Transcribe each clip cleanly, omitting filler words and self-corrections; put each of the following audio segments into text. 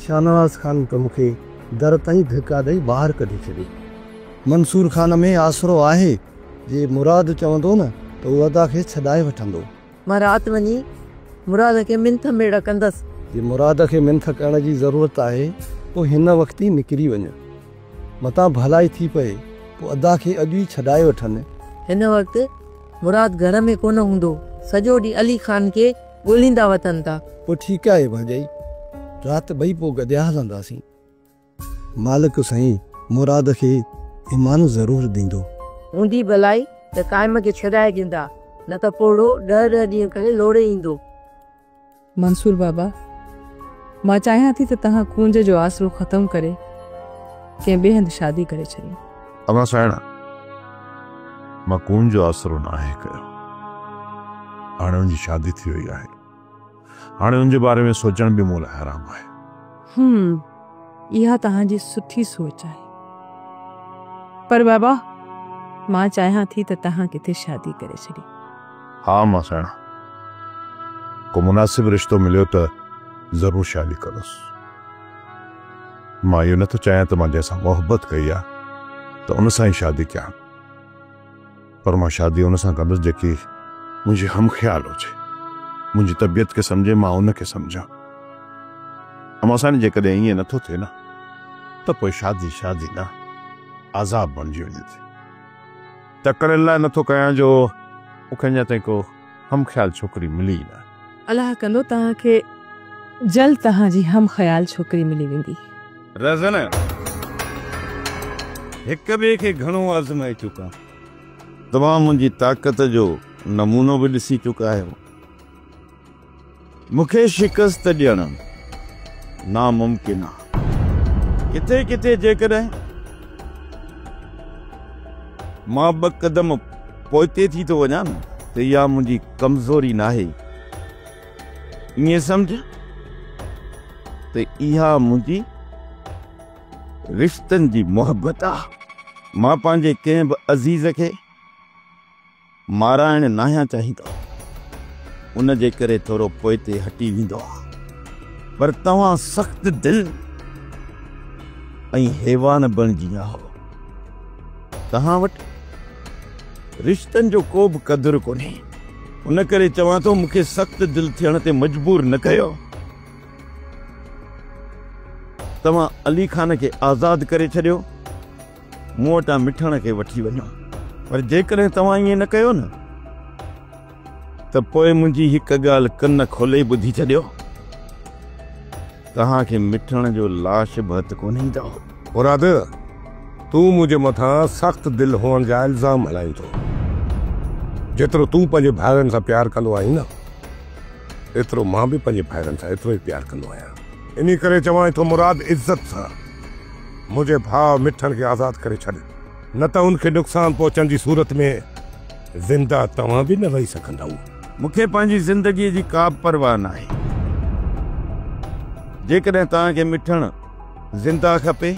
شاهنواز خان ته مون کي در تائين ڌڪا ڏئي ٻاهر ڪڍي ڇڏي. منصور خان ۾ آسرو آهي، جي مراد چوندو نه ته هو ادا کي ڇڏائي وٺندو. مان رات وڃي مراد کي منٿ ميڙ ڪندس. جي مراد کي منٿ ڪرڻ جي ضرورت آهي پوء هن وقت ئي نڪري وڃ. متان ڀلائي ٿي پئي پوء ادا کي اڄ ئي ڇڏائي وٺن. هن وقت مراد گهر ۾ ڪونه هوندو. سڄو ڏينهن علي خان کي ڳوليندا وتن ٿا. پوء ٺيڪ آهي ڀاڄائي، رات ٻئي پوء گڏيا هلنداسين. مالڪ سائين مراد کي ايمان ضرور ڏيندو. هوندي ڀلائي ته قائم کي ڇڏائي ڏيندا، نه ته پوڙهو ڏهه ڏهه ڏينهن ڪري لوڙهي ايندو. منصور بابا، مان چاهيان ٿي ته توهان ڪونج جو آسرو ختم ڪري ڪنهن ٻئي هنڌ شادي ڪري ڇڏيو. امان سائڻ، مان ڪونج جو آسرو ناهي ڪيو. هاڻي ان جي شادي ٿي وئي آهي. هاڻي ان جي باري ۾ سوچڻ به مون لاء حرام آهي. هم، اها توهان جي سٺي سوچ آهي. پر بابا، مان چاهيان ٿي ته توهان ڪٿي شادي ڪري ڇڏيو. ها امان سائڻ، ڪو مناسب رشتو مليو ته ضرور شادي ڪندس. مان اهو نٿو چاهيان ته مان جنهن سان محبت ڪئي آهي ته ان سان ئي شادي ڪيان. پر مان شادي ان سان ڪندس جيڪي منهنجي هم خيال هجي، منهنجي طبيعت کي سمجهي، مان ان کي سمجهان. امان سائين جيڪڏهن ائين نٿو ٿئي نه ته پوء شادي شادي نه عذاب بڻجي وڃي ٿي. تڪڙ ان لاء نٿو ڪيان جو مون کي اڃا تائين ڪو هم خيال ڇوڪري ملي ئي نه. الله ڪندو توهان کي جلد توهان جي هم خيال ڇوڪري ملي ويندي. رهزن هڪ ٻئي کي گهڻو آزمائي چڪا. توهان منهنجي طاقت جو نمونو به ڏسي چڪا آهيو. مون کي شڪست ڏيڻ ناممڪن آهي. ڪٿي ڪٿي جيڪڏهن مان ٻه قدم پوئتي ٿي ٿو وڃان نه ته اها منهنجي ڪمزوري ناهي. ائين سمجهه ته اها منهنجي رشتن جي محبت آ. مان پنهنجي ڪنهن به عزيز کي مارائڻ ناهيان چاهيندو، ان جي ڪري ٿورو پوئتي هٽي ويندو آ. پر توهان سخت دل ۽ حيوان بڻجي ويا آهيو. توهان وٽ رشتن جو ڪو به قدر ڪونهي. ان ڪري چوان ٿو مون کي سخت دل ٿيڻ تي مجبور نه ڪيو. توهان علي خان کي آزاد ڪري ڇڏيو، مون وٽان مٺڻ کي وٺي وڃو. پر جيڪڏهن توهان ائين نه ڪيو نه ته پوء منهنجي هڪ ڳالهه ڪن کولي ٻڌي ڇڏيو، توهان کي مٺڻ جو لاش به هٿ ڪونه ايندو. مراد، تون منهنجي مٿان سخت دل هئڻ جا الزام هڻائين ٿو. جيترو تون پنهنجي ڀائرن سان پيار ڪندو آهين نه، ايترو مان به پنهنجي ڀائرن سان ايترو ئي پيار ڪندو آهيان. انهي ڪري چوانء ٿو مراد، عزت سان منهنجي ڀاء مٺڻ کي آزاد ڪري ڇڏ، نه ته ان کي نقصان پهچڻ جي صورت ۾ زنده توهان به نه رهي سگهندؤ. مون کي پنهنجي زندگيء جي ڪا به پرواهه ناهي. جيڪڏهن توهان کي مٺڻ زنده کپي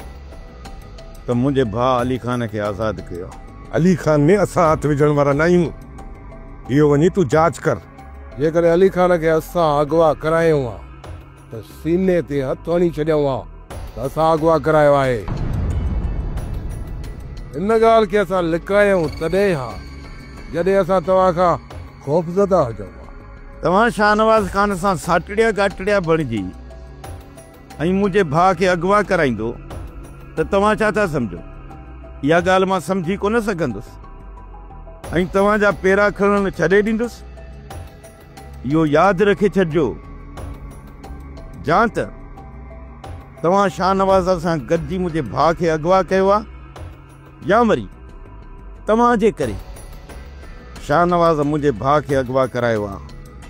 ته منهنجي ڀاء علي خان کي آزاد ڪيو. علي خان ۾ اسان هٿ وجهڻ وارا ناهيون. اهو وڃي تون جاچ ڪر. جيڪڏهن علي خان کي اسان اغوا ڪرايون ها ته سيني تي هٿ هڻي ڇڏيون ها ته اسان اغوا ڪرايو آهي. ان ڳالهه کي اسان لڪايون تڏهن ها جڏهن اسان توهان کان خوفزده هجون ها. توهان شاهنواز خان سان ساٽڙيا ڳاٽڙيا بڻجي ۽ منهنجي ڀاء کي اغوا ڪرائيندو ته توهان ڇا ٿا سمجهو؟ اها ڳالهه مان سمجهي ڪونه سگهندس ۽ توهان جا پيرا کڻڻ ڇڏي ڏيندس. اهو ياد رکي ڇڏجو جان ته توهان شاهنواز سان گڏجي منهنجي ڀاء کي اغوا ڪيو آهي يا وري توهان جي ڪري شاهنواز منهنجي ڀاء کي اغوا ڪرايو آهي.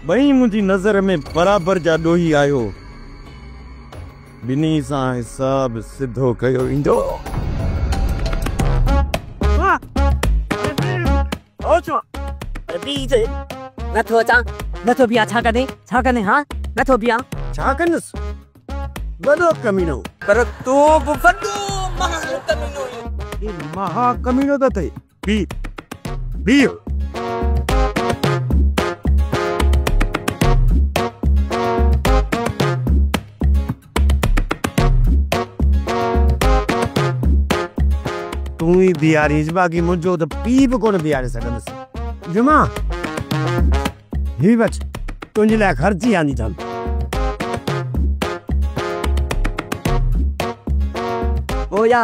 ٻئي منهنجي نظر ۾ برابر جا ڏوهي آهيو. ٻنهي سان حساب سڌو ڪيو ويندو. نٿو اچان، نٿو بيهان، ڇا ڪندين، ڇا ڪندين، ها نٿو بيهان. ڇا ڪندس، وڏو ڪمينو. پر تون به وڏو مها ڪمينو آهين. هي مها ڪمينو ته اٿئي. بيهه، بيهه. बीहारींसि, बाक़ी मुंहिंजो त पीउ बि कोन बीहारे सघंदुसि। जुमा, ही वठ, तुंहिंजे लाइ ख़र्ची आंदी अथनि। ओ या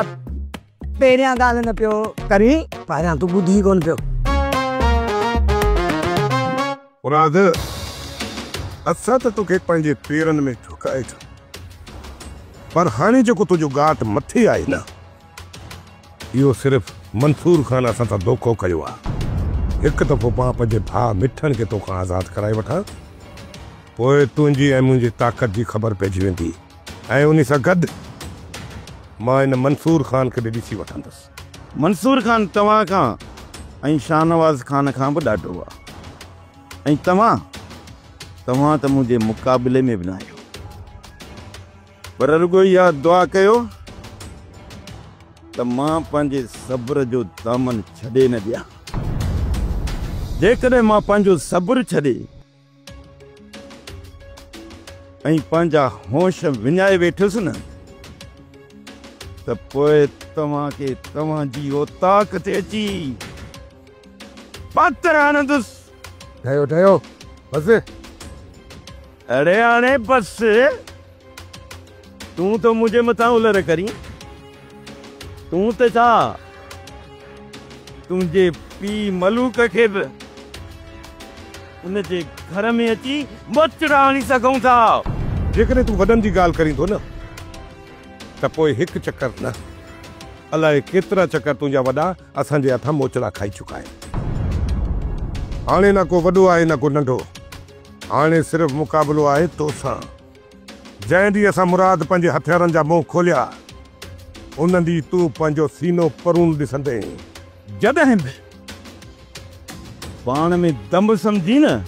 पहिरियां ॻाल्हि न पियो करीं, पहिरियां तूं ॿुधी कोन पियो। मुराद, असां त तोखे पंहिंजे पेरनि में झुकाए छॾियो, पर हाणे जेको तुंहिंजो गांठ मथे आहे न, इहो सिर्फ़ मंसूर ख़ान असां सां धोखो कयो आहे। हिकु दफ़ो मां पंहिंजे भाउ मिठण खे तोखां आज़ादु कराए वठां, पोइ तुंहिंजी ऐं मुंहिंजी ताक़त जी ख़बर पइजी वेंदी ऐं उन सां गॾु मां इन मंसूर ख़ान खे बि ॾिसी वठंदुसि। मंसूर ख़ान तव्हां खां ऐं शाहनवाज़ ख़ान खां बि ॾाढो आहे ऐं तव्हां तव्हां त मुंहिंजे मुक़ाबले में बि न आहियो, पर रुगो इहा दुआ कयो त मां पंहिंजे सब्र जो दामन छॾे न ॾियां। जेकॾहिं मां पंहिंजो सब्र छॾे ऐं पंहिंजा होश विञाए वेठुसि न, त पोइ तव्हांखे तव्हांजी औताक ते अची पात्र हणंदुसि। ठहियो ठहियो, बसि। अड़े हाणे बसि, तूं त मुंहिंजे मथां उलर करीं, तूं त छा तुंहिंजे पीउ मलूक खे बि उनजे घर में अची मोचड़ा हणी सघूं था। जेकॾहिं तूं वॾनि जी ॻाल्हि करीं थो न, त पोइ हिकु चकर न, अलाए केतिरा चकर तुंहिंजा वॾा असांजे हथां मोचड़ा खाई चुका आहिनि। हाणे न को वॾो आहे न को नंढो, हाणे सिर्फ़ मुक़ाबिलो आहे तोसां। जंहिं ॾींहुं असां मुराद पंहिंजे हथियारनि जा मुंहुं खोलिया, उन ॾींहुं तूं पंहिंजो सीनो परून ॾिसंदे। जॾहिं बि पाण में दम सम्झी न,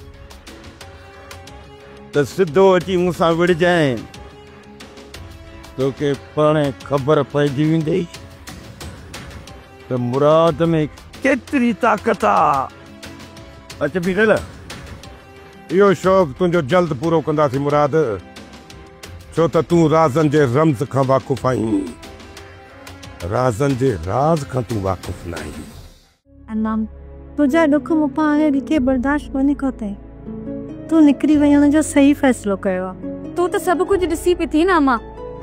त सिधो अची मूंसां विड़िजांइ, तोखे पाण ख़बर पइजी वेंदी त मुराद में केतिरी ताक़त आहे। अच बीठल, इहो शौक़ु तुंहिंजो जल्द पूरो कंदासीं मुराद, छो त तूं राज़नि जे रमज़ खां वाक़ुफ़ आहीं, राज़नि जे राज़ खां तूं वाक़ुफ़ न आहीं। अनाम, तुंहिंजा ॾुख मूंखां हाणे ॾिठे बर्दाश्त कोन्हे को थिए। तूं निकिरी वञण जो सही फ़ैसिलो कयो आहे। तूं त सभु कुझु ॾिसी पई थी न अम्मा,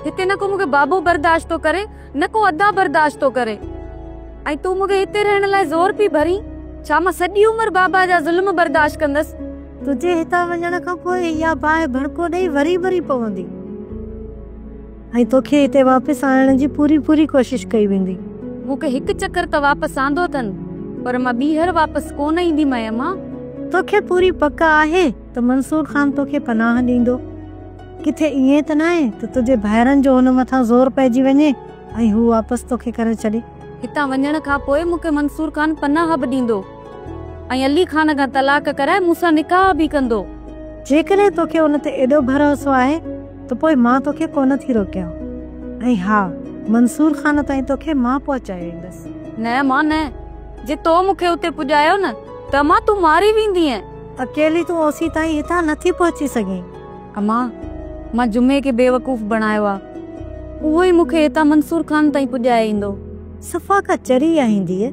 हिते न को मूंखे बाबो बर्दाश्त थो करे न को अदा बर्दाश्त थो करे, ऐं तूं मूंखे हिते रहण लाइ ज़ोर पई भरी। छा मां सॼी उमिरि बाबा जा ज़ुल्म बर्दाश्त कंदसि? तुंहिंजे हितां वञण खां पोइ इहा बाहि भड़को ॾेई वरी वरी पवंदी ऐं तोखे हिते वापसि आणण जी पूरी पूरी कोशिशि कई वेंदी। मूंखे हिकु चकर त वापसि आंदो अथनि, पर मां ॿीहर वापसि कोन ईंदीमांइ अम्मा। तोखे पूरी पक आहे त मंसूर ख़ान तोखे पनाह ॾींदो। किथे ईअं त न आहे त तुंहिंजे भाइरनि जो हुन मथां ज़ोर पइजी वञे ऐं हू वापसि तोखे करे छॾे। हितां वञण खां पोइ मूंखे मंसूर ख़ान पनाह बि ॾींदो ऐं अली ख़ान खां तलाक कराए मूंसां निकाह बि कंदो। जेकॾहिं तोखे उन ते एॾो भरोसो आहे त पोइ मां तोखे कोन थी रोकियां, ऐं हा मंसूर ख़ान ताईं तोखे मां पहुचाए ईंदसि। न मां न, जे तो मूंखे उते पुॼायो न त मां तूं मारी वेंदीअ। अकेली तूं ओसी ताईं हितां नथी पहुची सघीं। अम्मा, मां जुमे खे बेवकूफ़ बणायो आहे, उहो ई मूंखे हितां मंसूर ख़ान ताईं पुॼाए ईंदो। सफ़ा का चरी आहींदीअ,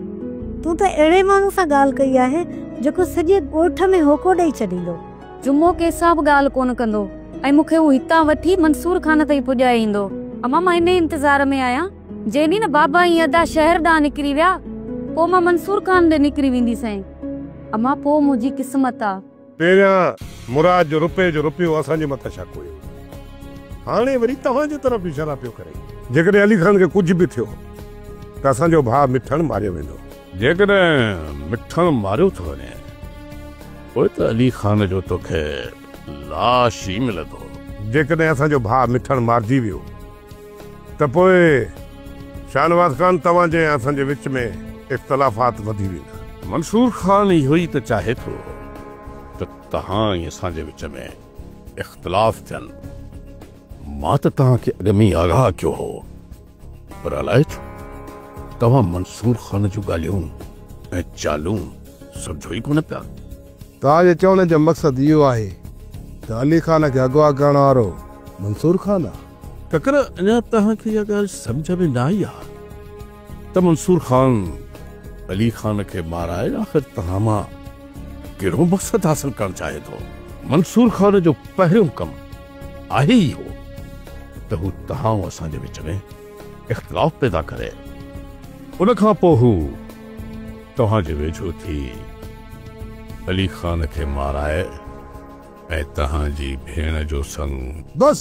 तूं त अहिड़े माण्हू सां ॻाल्हि कई आहे जेको सॼे ॻोठ में होको ॾेई छॾींदो। जुमो कंहिंसां बि ॻाल्हि कोन कंदो ऐं मूंखे हू हितां वठी मंसूर ख़ान ताईं पुॼाए ईंदो। अम्मा, मां इन इंतज़ार में आहियां, जंहिं ॾींहुं न बाबा ऐं अदा शहर ॾांहुं निकिरी विया, पोइ मां मंसूर ख़ान ॾे निकिरी वेंदीसां। अम्मा, पोइ मुंहिंजी क़िस्मत आहे। पहिरियां मुराद जो रुपए जो रुपयो असांजे मथां शक हुयो, हाणे वरी तव्हांजे तरफ़ इशारा पियो करे। जेकॾहिं अली ख़ान खे कुझु बि थियो त असांजो भाउ मिठण मारियो वेंदो। जेकॾहिं मिठण मारियो थो वञे पोइ त अली ख़ान जो तोखे लाश ई मिलंदो। जेकॾहिं असांजो भाउ मिठण मारिजी वियो त पोइ शाहनवाज़ ख़ान तव्हांजे ऐं असांजे विच में इख़्तिलाफ़ात वधी वेंदा। मंसूर ख़ान इहो ई त चाहे थो त तव्हां ऐं असांजे विच में इख़्तिलाफ़ थियनि। मां त तव्हांखे अॻु में ई आगाह कयो हो, पर अलाए छो तव्हां मंसूर ख़ान जूं ॻाल्हियूं ऐं चालूं सम्झो ई कोन पिया। तव्हांजे चवण जो मक़सदु इहो आहे त अली ख़ान खे अॻवा करण वारो मंसूर ख़ान आहे। ककर, अञा तव्हांखे इहा ॻाल्हि सम्झ में न आई आहे ته منصور خان علي خان کي مارائي آخر توهان مان ڪهڙو مقصد حاصل ڪرڻ چاهي ٿو؟ منصور خان جو پهريون ڪم آهي ئي اهو ته هو توهان ۽ اسان جي وچ ۾ اختلاف پيدا ڪري. ان کان پوء هو توهان جي ويجهو ٿي علي خان کي مارائي ۽ توهان جي ڀيڻ جو سڱ. بس!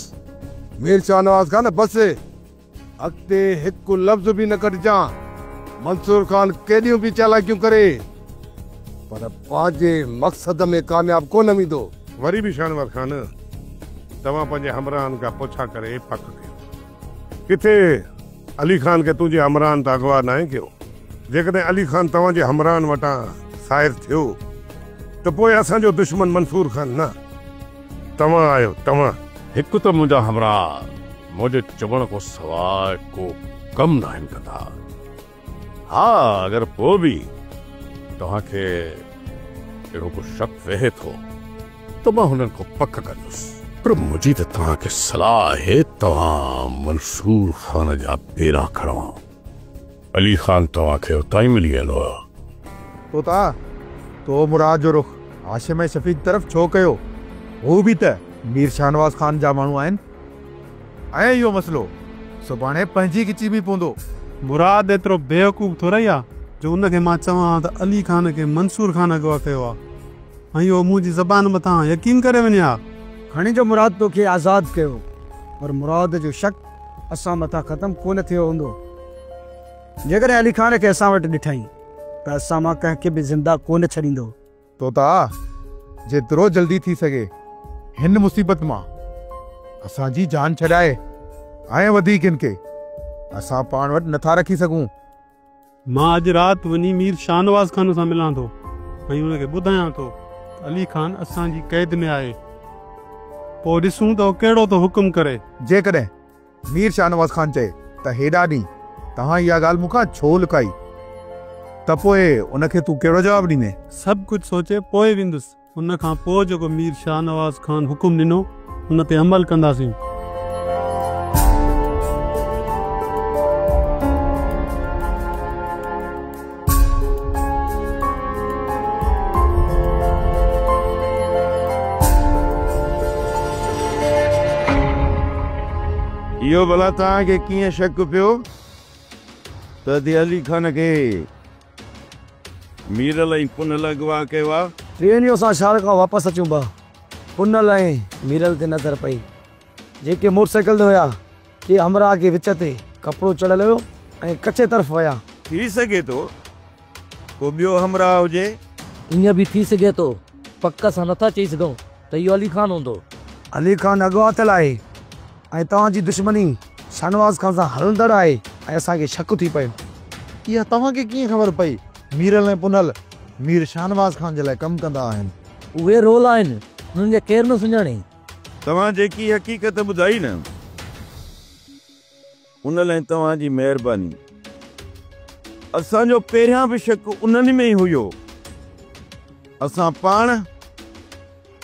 مير شاهنواز خان بس! اڳتي هڪ لفظ به نه ڪڍجان. منصور خان ڪيڏيون به چالاڪيون ڪري پر پنهنجي مقصد ۾ ڪامياب ڪونه ويندو. وري به شاهنواز خان توهان پنهنجي همراهن کان پڇا ڪري پڪ ڪيو. ڪٿي علي خان کي تنهنجي همراهن ته اغوا ناهي ڪيو؟ جيڪڏهن علي خان توهان جي همراهن وٽان سائر ٿيو ته پوء اسان جو دشمن منصور خان نه، توهان آهيو، توهان. هڪ ته منهنجا همراهه منهنجي چوڻ کان سواء ڪو ڪم ناهن ڪندا. ها اگر پوء به توهان کي اهڙو ڪو شڪ ويهي ٿو ته مان هنن کان پڪ ڪندس. پر منهنجي ته توهان کي صلاح آهي توهان منصور خان جا پيرا کڻو. علي خان توهان کي اتان ئي ملي ويندو. طوطا، تو مراد جو رخ هاشم ۽ شفيق طرف ڇو ڪيو؟ هو به ته مير شاهنواز خان جا ماڻهو آهن ۽ اهو مسئلو سڀاڻي پنهنجي ڳچي ۾ پوندو. مراد ايترو بيوقوف ٿورئي آ جو ان کي مان چوان ها ته علي خان کي منصور خان اغوا ڪيو آ ۽ اهو منهنجي زبان مٿان يقين ڪري وڃي ها. کڻي جو مراد توکي آزاد ڪيو پر مراد جو شڪ اسان مٿان ختم ڪونه ٿيو هوندو. جيڪڏهن علي خان کي اسان وٽ ڏٺائين ته اسان مان ڪنهن کي به زنده ڪونه ڇڏيندو. طوطا، جيترو جلدي ٿي سگهي هن مصيبت مان اسان جي جان ڇڏائي ۽ وڌيڪ هن کي اسان پاڻ وٽ نٿا رکي سگهون. مان اڄ رات وڃي مير شاهنواز خان سان ملان ٿو ۽ ان کي ٻڌايان ٿو ته علي خان اسان جي قيد ۾ آهي. پوء ڏسون ته هو ڪهڙو ٿو حڪم ڪري. جيڪڏهن مير شاهنواز خان چئي ته هيڏا ڏينهن توهان اها ڳالهه مون کان ڇو لڪائي ته پوء ان کي تون ڪهڙو جواب ڏيندين؟ سڀ ڪجهه سوچي پوء ويندس. ان کان پوء جيڪو مير شاهنواز خان حڪم ڏنو، ان تي عمل ڪنداسين. اهو ڀلا توهان کي ڪيئن شڪ پيو ته ادي علي خان کي ميرل ۽ پنهل اغوا ڪيو آ؟ ٽيهن ڏينهن اسان شهر کان واپس اچون پيا، پنهل ۽ ميرل تي نظر پئي، جيڪي موٽر سائيڪل تي هيا. ڪي همراهه کي وچ تي ڪپڙو چڙهيل هيو ۽ ڪچي طرف ويا. ٿي سگهي ٿو ڪو ٻيو همراهه هجي. ائين به ٿي سگهي ٿو. پڪ سان نٿا چئي سگهون ته اهو علي خان هوندو. علي خان اغوا ٿيل آهي ۽ توهان جي دشمني شاهنواز خان سان هلندڙ آهي ۽ اسان کي شڪ ٿي پيو. اها توهان کي ڪيئن خبر پئي؟ ميرل ۽ پنهل مير شاهنواز خان جي لاء ڪم ڪندا آهن. اهي رول آهن، انهن کي ڪير نه سڃاڻي. توهان جيڪي حقيقت ٻڌائي نه، ان لاء توهان جي مهرباني. اسان جو پهريان به شڪ انهن ۾ ئي هيو. اسان پاڻ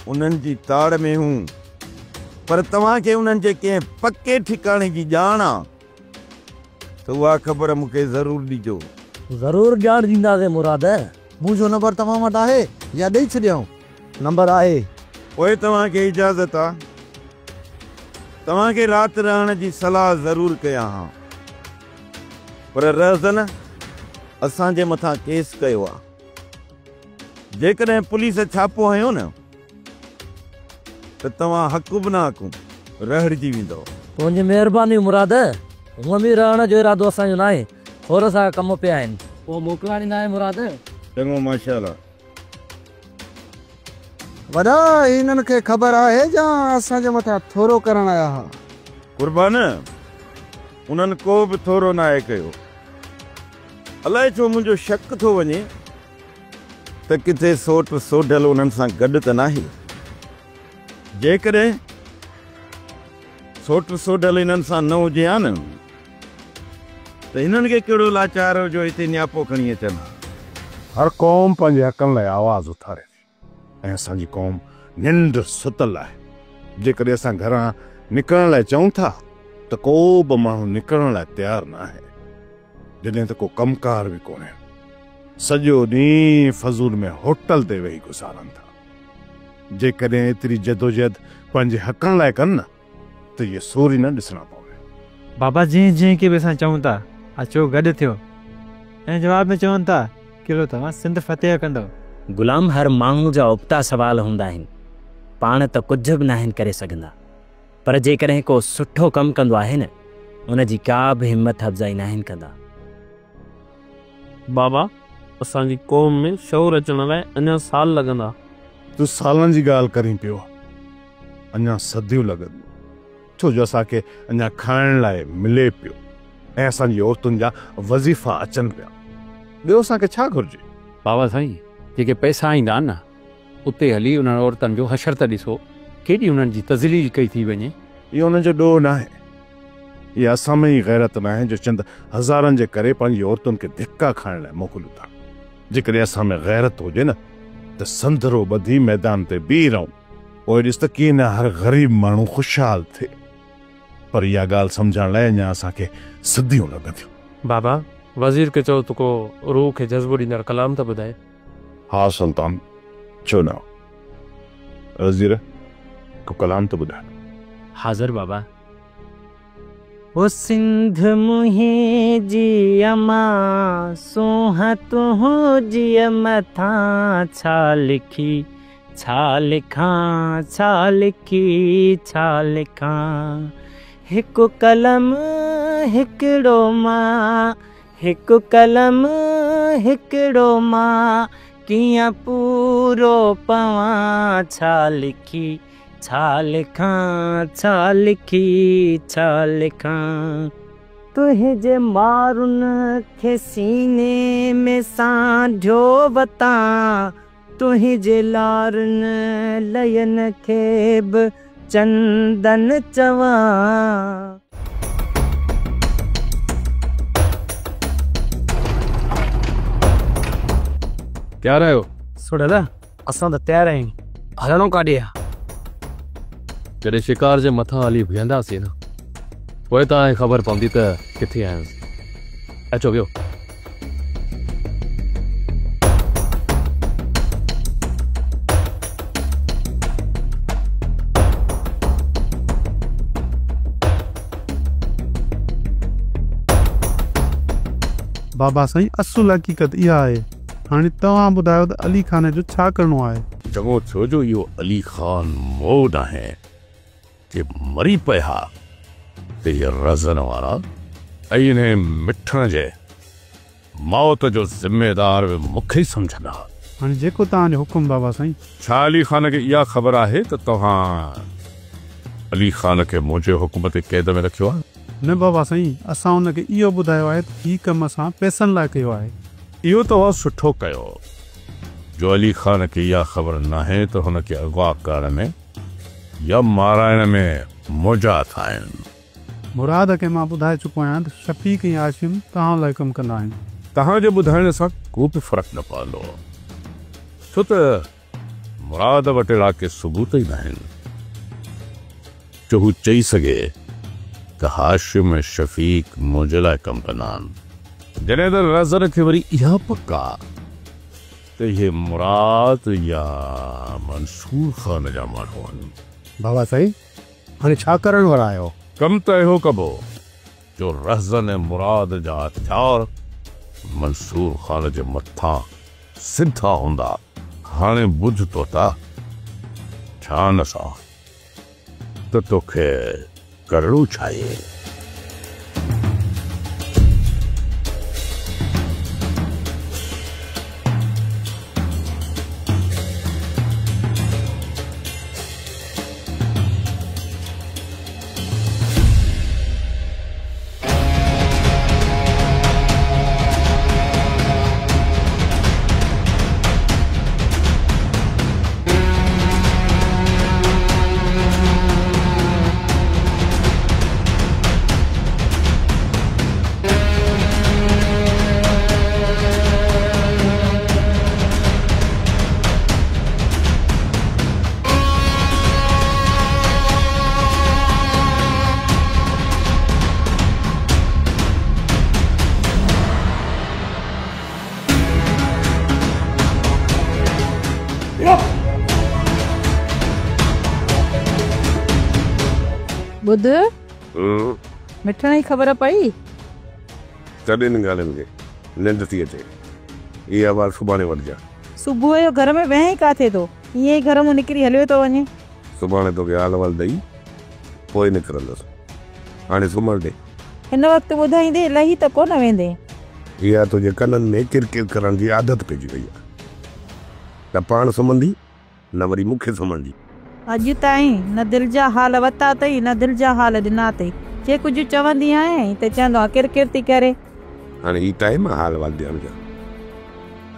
انهن جي تاڙ ۾ هون، پر توهان کي انهن جي ڪنهن پڪي ٺڪاڻي جي ڄاڻ آ ته اها خبر مون کي ضرور ڏجو. ضرور ڄاڻ ڏينداسين مراد. منهنجو نمبر توهان وٽ آهي يا ڏئي ڇڏيائون؟ نمبر آهي. پوء توهان کي اجازت آ. توهان کي رات رهڻ جي صلاح ضرور ڪيان ها. پر رهزن اسان جي مٿان ڪيس ڪيو آ. جيڪڏهن پوليس ڇاپو هنيو نه ته توهان حق به نه حق رهڙجي ويندؤ. تنهنجي مهرباني مراد. هونء به رهڻ جو ارادو اسان جو ناهي. کوڙ سارا ڪم پيا آهن. پوء موڪلاڻي ناهي مراد. چڱو ماشاءالله. وڏا هنن کي خبر آهي جا اسان جي مٿان ٿورو ڪرڻ آيا ها. قربان انهن ڪو به ٿورو ناهي ڪيو. الائي ڇو منهنجو شڪ ٿو وڃي ته ڪٿي سوٽ سوڍل انهن سان گڏ ته ناهي. جيڪڏهن سوٽ سوڍل انهن سان نه هجي ها نه ته هنن کي ڪهڙو لاچار هو جو هتي نياپو کڻي اچن ها. هر قوم پنهنجي حقن لاء آواز اٿاري ٿي ۽ اسان جي قوم ننڊ ستل آهي. جيڪڏهن اسان گهران نڪرڻ لاء چئون ٿا ته ڪو به ماڻهو نڪرڻ لاء تيار ناهي. जॾहिं त को कमकार बि कोन्हे। सॼो ॾींहुं फज़ूल में होटल ते वेही गुज़ारनि था। जेकॾहिं एतिरी जदोजहद पंहिंजे हक़नि लाइ कनि न त इहे सूर ई न ॾिसणा पवे। बाबा जंहिं जंहिंखे बि असां चऊं था अचो गॾु थियो, ऐं जवाब में चवनि था किलो तव्हां सिंध फतेह कंदव। गुलाम हर माण्हू जा उबता सवाल हूंदा आहिनि, पाण त कुझु बि नाहिनि करे सघंदा, पर जेकॾहिं को सुठो कमु कंदो आहे न उनजी का बि हिमत अफ़ज़ाई नाहिनि कंदा। बाबा असांजी क़ौम में शऊर अचण लाइ अञा साल लॻंदा। तूं सालनि जी ॻाल्हि करीं पियो, अञा सदियूं लॻंदियूं, छो जो असांखे अञा खाइण लाइ मिले पियो ऐं असांजी औरतुनि जा वज़ीफ़ा अचनि पिया, ॿियो असांखे छा घुरिजे? बाबा साईं जेके पैसा ईंदा आहिनि न उते हली उन्हनि औरतुनि जो हशर त ॾिसो, केॾी उन्हनि जी तज़लील कई थी वञे। इहो उन्हनि जो ॾोह न आहे, इहा असां में ई ग़ैरत न आहे जो चंद हज़ारनि जे करे पंहिंजी औरतुनि खे धिका खाइण लाइ मोकिलियूं था। जेकॾहिं असां में ग़ैरत हुजे न त संदरो ॿधी मैदान ते बीह रहूं, पोइ ॾिस त कीअं न हर ग़रीब माण्हू ख़ुशहाल थिए। पर इहा ॻाल्हि सम्झण लाइ अञा असांखे सदियूं लॻंदियूं। बाबा वज़ीर खे चओ त को रूह खे जज़्बो ॾींदड़ कलाम त ॿुधाए। हा सुल्तान, छो न वज़ीर को कलाम त ॿुधाए। हाज़िर बाबा। ओ सिंध मुंहिंजी अमा सोहं तुंहिंजी मथां छा लिखी छा लिखां छा लिखी छा लिखां, हिकु कलम हिकिड़ो मां, हिकु कलम हिकिड़ो मां, कीअं पूरो पवां, छा लिखी छा लिखां छा लिखी छा लिखां। तुंहिंजे मारुनि खे सीने में सांढियो वतां, तुंहिंजे लारुनि लयन खे बि चंदन चवां। तयारु आहियो? सुड़ल असां त तयारु आहियूं, हलणो काॾे आहे? जॾहिं शिकार जे मथां हली बीहंदासीं न पोइ तव्हांखे ख़बर पवंदी त किथे आहियूं। अचो वियो। बाबा साईं असुल हक़ीक़त इहा आहे, हाणे तव्हां ॿुधायो त अली ख़ान जो छा करिणो आहे? चङो थियो जो इहो अली ख़ान मोउ नाहे, जे मरी पए हा त इहे रज़न वारा ऐं इन मिठण जे मौत जो ज़िम्मेदार बि मूंखे ई सम्झंदा। हाणे जेको तव्हांजो हुकुम बाबा साईं। छा अली ख़ान खे इहा ख़बर आहे त तव्हां अली ख़ान खे मुंहिंजे हुकुम ते क़ैद में रखियो आहे? न बाबा साईं, असां हुनखे इहो ॿुधायो आहे त हीउ कमु असां पैसनि लाइ कयो आहे। इहो तव्हां सुठो कयो जो अली ख़ान खे इहा ख़बर नाहे त हुनखे अॻवा करण में या माराइण में मुंहिंजा हथ आहिनि। मुराद खे मां ॿुधाए चुको आहियां त शफ़ीक ऐं हाशिम तव्हां लाइ कमु कंदा आहिनि। तव्हांजे ॿुधाइण सां को बि फ़र्क़ु न पवंदो, छो त मुराद वटि अहिड़ा के सबूत ई न आहिनि जो हू चई सघे त हाशिम ऐं शफ़ीक मुंहिंजे लाइ कमु कंदा आहिनि। जॾहिं त रज़न खे वरी इहा पक आहे त इहे मुराद या मंसूर ख़ान जा माण्हू आहिनि। बाबा साईं हाणे छा करण वारा आहियो? कमु त इहो कबो जो रज़न ऐं मुराद जा हथियार मंसूर ख़ान जे मथां सिधा हूंदा। हाणे ॿुध तोता, ध्यान सां त तोखे करिणो छा आहे। ॿुध, मिठण जी ख़बर पई? छॾ इन ॻाल्हियुनि खे, निंड थी अचे। इहा ॻाल्हि सुभाणे वठिजां। सुबुह जो घर में वेहे काथे थो, ईअं ई घर मां निकिरी हलियो थो वञे। सुभाणे तोखे हाल अहिवाल ॾेई पोइ निकिरंदुसि। हाणे सुम्हण ॾे। हिन वक़्तु ॿुधाईंदे लही त कोन वेंदे। इहा तुंहिंजे कननि में किरकिर करण जी आदत पइजी वई आहे। न पाण सुम्हंदी न वरी मूंखे सुम्हण ॾी। अॼु ताईं न दिलि जा हाल वरिता अथई न दिलि जा हाल ॾिना अथई। जे कुझु चवंदी आहियां त चवंदो आहे किरकिर थी करे। हाणे ही टाइम आहे हाल अहिवाल ॾियण जो।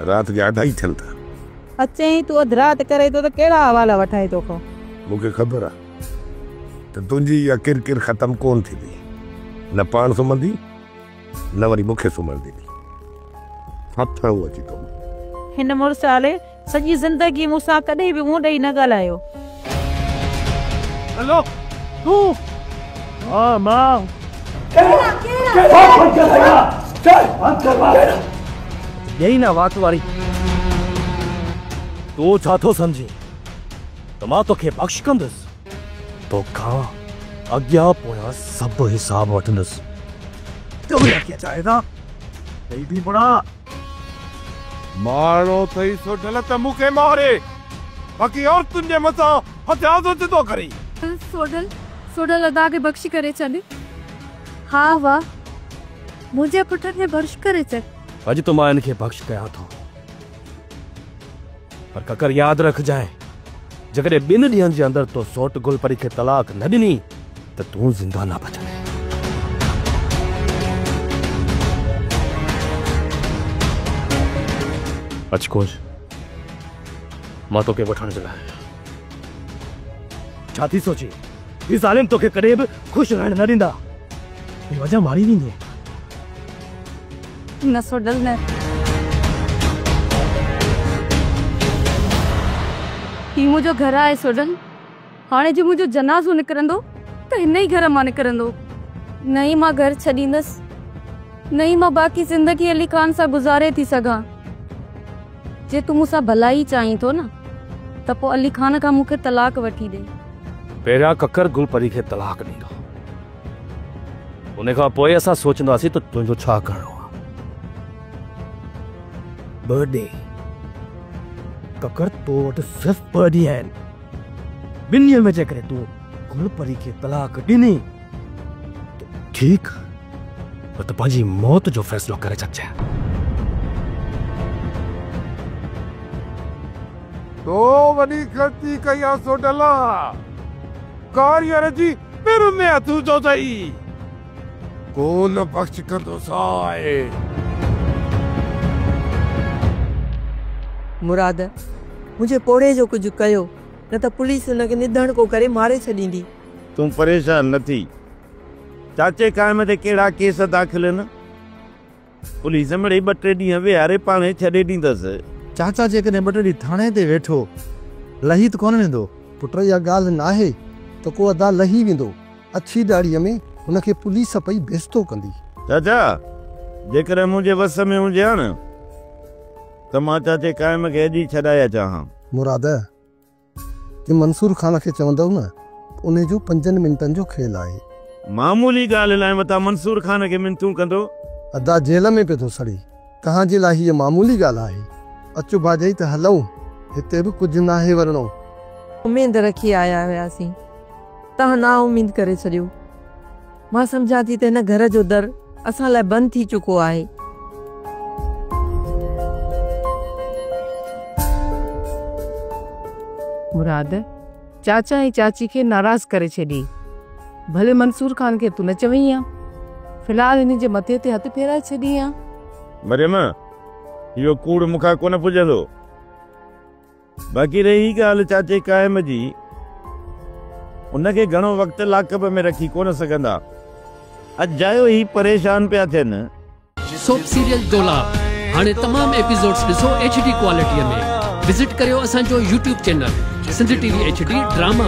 राति जा 2:30 थियनि था। अचे तूं अधु राति करे थो त कहिड़ा हवाला वठाए तोखां? मूंखे ख़बर आहे त तुंहिंजी इहा किरकिर ख़तमु कोन थींदी। न पाण सुम्हंदी न वरी मूंखे सुम्हण ॾींदी। हथ अची थो। हिन मुड़ुस हाले सॼी ज़िंदगी मूंसां कॾहिं बि मुंहुं ॾेई न ॻाल्हायो। हेलो तूं हा मां ॾेई न वात वारी। तूं छा थो सम्झी त मां तोखे बख़्श कंदुसि? तोखां अॻियां पोयां सभु हिसाब वठंदुसि। मारो अथई सोढल त मूंखे मारे, बाक़ी औरतुनि जे मथां हथियार थो करी। सोढल, सोढल अदा खे बख़्श करे छॾ। हा वाह, मुंहिंजे पुट खे बख़्श करे छॾ। अॼु त मां हिनखे बख़्श कयां थो, पर ककर यादि रखजांइ, जेकॾहिं ॿिनि ॾींहंनि जे अंदरि तो सोट गुलपरी खे तलाक न ॾिनी त तूं ज़िंदा न बचंदे। अच कोश, मां तोखे वठण जे लाइ आयो। छा थी सोची? ही ज़ालिम तोखे कॾहिं बि ख़ुशि रहण न ॾींदा। बेवजह मारी वेंदे। न सोडल न, ही मुंहिंजो घर आहे सोडल। हाणे जो मुंहिंजो जनाज़ो निकिरंदो त हिन ई घर मां निकिरंदो। न ई मां घर छॾींदसि, न ई मां बाक़ी ज़िंदगी अली खान सां गुज़ारे थी सघां। जे तूं मूंसां भलाई चाहीं थो न त पोइ अली खान खां मूंखे तलाक वठी ॾे। पहिरियां ककर गुलपरी खे तलाक ॾींदो, उन खां पोइ असां सोचंदासीं त तुंहिंजो छा करिणो आहे। ॿ ॾींहं ककर, तो वटि सिर्फ़ ॿ ॾींहं आहिनि। ॿिनि ॾींहंनि में जेकॾहिं तूं गुलपरी खे तलाक ॾिनी त ठीकु, न त पंहिंजी मौत जो फ़ैसिलो करे छॾिजांइ। तो वॾी ग़लती कई आहे सोडला। कारियर जी पिर में हथु जो अथई, कोन बख़्श कंदोसांइ। मुराद, मुंहिंजे पोड़े जो कुझु कयो न त पुलिस हुनखे निधणको करे मारे छॾींदी। तूं परेशान न थी। चाचे कायम ते कहिड़ा केस दाख़िल आहिनि? पुलिस मिड़ेई ॿ टे ॾींहं विहारे पाणे छॾे ॾींदसि। चाचा जेकॾहिं ॿ टे ॾींहं थाणे ते वेठो लही त कोन वेंदो। पुट, इहा ॻाल्हि न आहे त को अदा लही वेंदो। अच्छी ॾाढ़ीअ में हुनखे पुलिस पई बेइज़तो कंदी। चाचा, जेकॾहिं मुंहिंजे वस में हुजे हा न त मां चाचे कायम खे अॼु ई छॾाए अचां हा। मुराद, जे मंसूर खान खे चवंदव न, उन जो 5 मिंटनि जो खेल आहे। मामूली ॻाल्हि लाइ मथां मंसूर खान खे मिंथूं कंदो। अदा जेल में पियो थो सड़ी, तव्हांजे लाइ हीअ मामूली ॻाल्हि आहे। अचो भाॼाई त हलूं, हिते बि कुझु नाहे वरणो। उमेद रखी आया हुआसीं, तव्हां ना उमेद करे छॾियो। मां सम्झां थी त हिन घर जो दर असां लाइ बंदि थी चुको आहे। मुराद, चाचा ऐं चाची खे नाराज़ करे छॾी। भले मंसूर खान खे तूं न चवई हा, फ़िलहाल हिन जे मथे ते हथु फेराए छॾी हा। मरियम, इहो कूड़ मूंखां कोन पुॼंदो। बाक़ी रही ॻाल्हि चाचे कायम जी, उनखे घणो वक़्तु लाकअप में रखी कोन सघंदा। अजायो ही परेशान पिया थियनि। सोप सीरियल दोलाब हाणे तमाम एपिसोड्स ॾिसो HD quality में। विज़िट करियो असांजो YouTube channel Sindh TV HD drama.